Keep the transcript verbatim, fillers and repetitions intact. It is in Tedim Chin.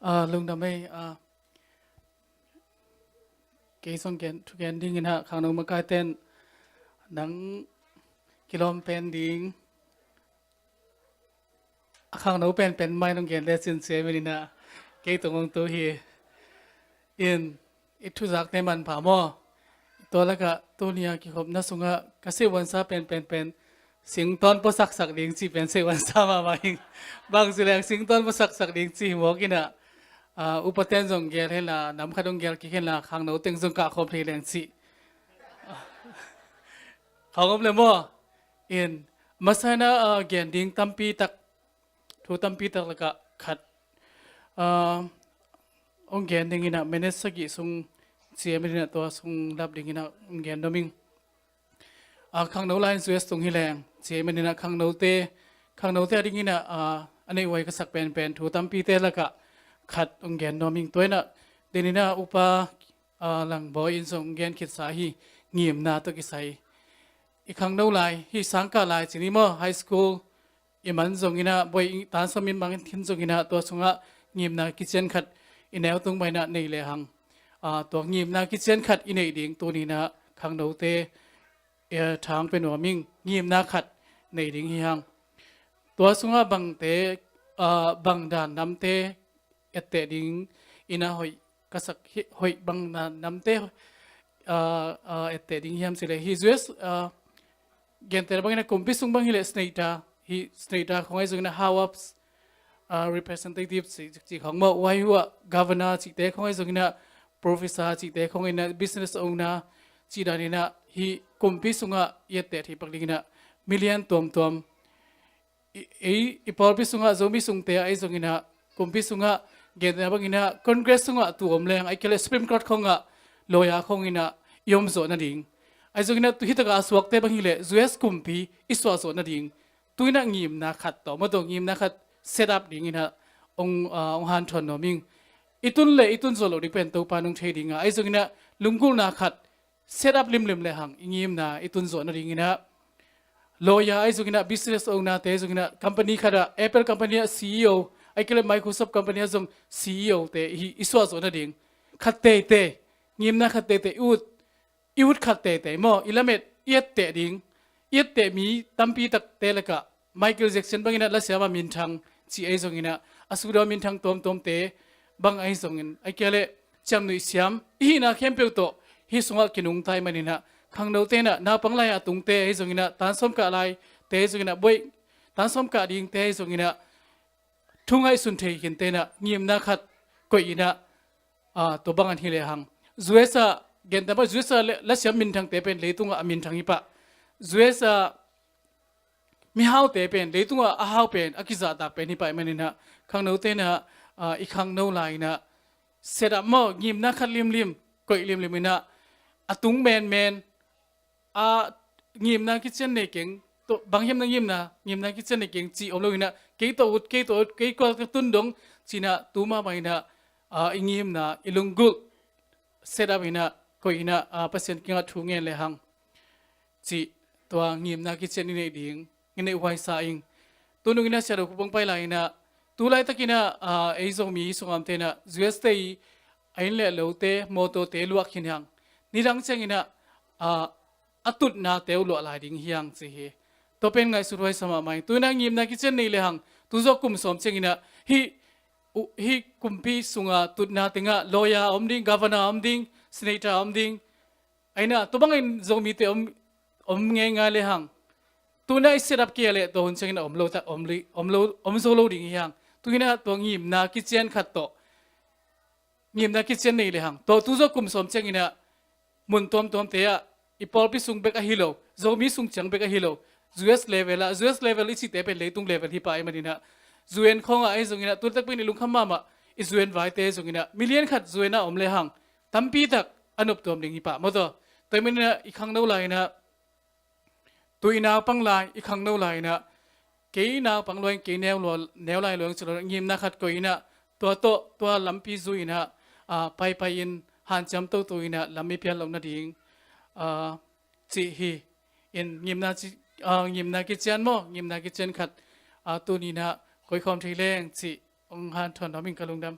Ah, lungdam ei, ah, kei zong gen, thugen dingin ah khangno makaite'n nang kilawm pen ding, a khangno penpen mai nong gen lecin ci a, meninah kei tung hong tu hi. In, i thuzakte manpha maw? Tua lakah tuni a kikhopna sungah ka seiwansa penpenpen singtawn puasaksak ding ci pen seiwansa mahmah ing. Bang ci leng singtawn puasaksak ding ci hi mawk inah, ah, upaten zong gel henla, nam khat hong gel kik henla, khangno teng zong kahkhawm thei leng ci. Khawng om le maw? In, masa inah, ah, gen ding tampi tak, thu tampi tak lakah khat, ah, hong gen ding inah minute sagih sung ci a, meninah tua sung lap ding inah hong gen nuam ing. Ah, khangno lai-in U S tung hi leng ci a, meninah khangnote, khangnote a ding inah, ah, a neih huai ka sak penpen thu tampite lakah khat hong gen nuam ing. Tua inah den inah upa, ah, Langbawi in zong hong gen khitsa hi, ngimna tawh kisai. I khangno lai, hih sangkah lai ci ni maw, high school i man zong inah, bawi tan sawm i man khin zong inah, tua sungah ngimna kician khat i neu tung bang inah nei lehang, ah, tua ngimna kician khat i neih ding tuni inah khangnote, eh, thang pe nuam ing. Ngimna khat nei ding hi hang. Tua sungah bangte, ah, bang dan namte etteh ding inah hoih ka sak hi, hoih bang dan namte, ah, ah, etteh ding hiam ci leh, hih U S, ah, gentehna bang inah kumpi sung bang hi leh senator, hih senator khawng ahi zong inah House of, ah, Representative ci, ci khawng maw, huai huah governor cihte khawng ahi zong inah, professor cihte khawng inah, business owner cih dan inah hih kumpi sungah i etteh thei pak ding inah million tuamtuam. I, ei, i pawlpi sungah, Zomi sungte ah ahi zong inah, kumpi sungah gentehna bang inah Congress sungah tu om leng, ahih kei leh Supreme Court khawngah lawyer khawng inah i om zawh nading, ahi zong inah tu hi takah a suakte bang hi leh U S kumpi i suah zawh nading, tu inah ngimna khat tawh, maw tawh, ngimna khat set up ding inah hong, ah, hong hanthawn nuam ing. I tun le i tun zawh loh ding pen Topa in hong thei ding a, ahi zong inah lunggulhna khat set up limlim lehang i ngimna i tun zawh nading inah, lawyer ahi zong inah, business owner te zong inah, company khat ah, Apple company ah C E O, ahih kei leh Microsoft company ah zong C E O te i, i suah zawh nading, khat teitei, ngimna khat teitei i ut, i ut khat teitei maw, i lamet, i etteh ding, i etteh mi tampi takte lakah Michael Jackson bang inah lasiam a minthang cih ahi zong inah, a studio a minthang tuamtuamte bang ahi zongin, ahih kei leh ciamnuih siam i hihna khempeuh tawh hih sungah kinungta ahih man inah, khangnote inah, naupang lai-a tungte ahi zong inah, tan sawm kah laite ahi zong inah, bawi tan sawm kah dingte ahi zong inah, thu ngaihsun thei khinte inah ngimna khat koih inah, ah, tua bang an hi lehang. U S ah, gentehna bang U S ah le, lasiam minthangte pen leitungah a minthang hi pah. U S ah mihaute pen leitungah a hau pen, a kizahtak pen hi pah ahih man inah, khangnote inah, ah, i khangno lai inah set up maw, ngimna khat limlim koih limlim inah, a tung menmen, a ngimna kician nei keng, bang hiam na ngimna, ngimna kician nei keng cih om lo inah, kei tawh ut, kei tawh ut, kei kual ka tun dong ci inah, tu mahmah inah, ah, i ngimna, i lunggulh set up inah, koih inah, ah, Pasian kiangah thu ngen lehang cih, tua ngimna kician i neih ding, i neih huaisa ing. Tunung inah Sia Do Khup hong pai lai inah, tu laitak inah, ah, ei Zomi sungah omte inah, U S te i a inn le lote, mawtawte luah khin hang. Nidang ciang inah, ah, a tutnate uh luah lai ding hi hang ci hi. Tua pen ngaihsut huaisa mahmah ing. Tu inah ngimna kician nei lehang, tu zawh kum sawm ciang inah, hih, uh, hih kumpi sungah tutna tengah lawyer a om ding, governor a om ding, senator a om ding, a inah, tua bangin Zomite om, om ngeingai lehang, tu inah i set up kei a leh tua hun ciang inah om lo tak, om li, om lo, om zo lo ding hi hang. Tu inah tua ngimna kician khat tawh, ngimna kician nei lehang, tua tu zawh kum sawm ciang inah mun tuamtuamte ah, i pawlpi sung bek ahi lo, Zomi sung ciang bek ahi lo, U S level ah, U S level i cihte pen leitung level hi pah ahih man inah, U N khawngah ahi zong inah, tu laitak pen i lungkham mahmah i U N vaite ahi zong inah, million khat U N ah om lehang tampi tak a noptuam ding hi pah, maw tawh. Tua ahih man inah i khangno lai inah, tu i naupang lai, i khangno lai inah, kei naupang lua ing, kei neu lua, neu lai lua ing ci lo, ngimna khat koih inah, tua tawh, tua lampi zui inah, ah, paipai in, hanciam toto inah lam i pial loh nading, ah, cih hi. In ngimna ci, ah, ngimna kician maw, ngimna kician khat, ah, tuni inah koih khawm thei leng cih hong hanthawn nuam ing, ka lungdam.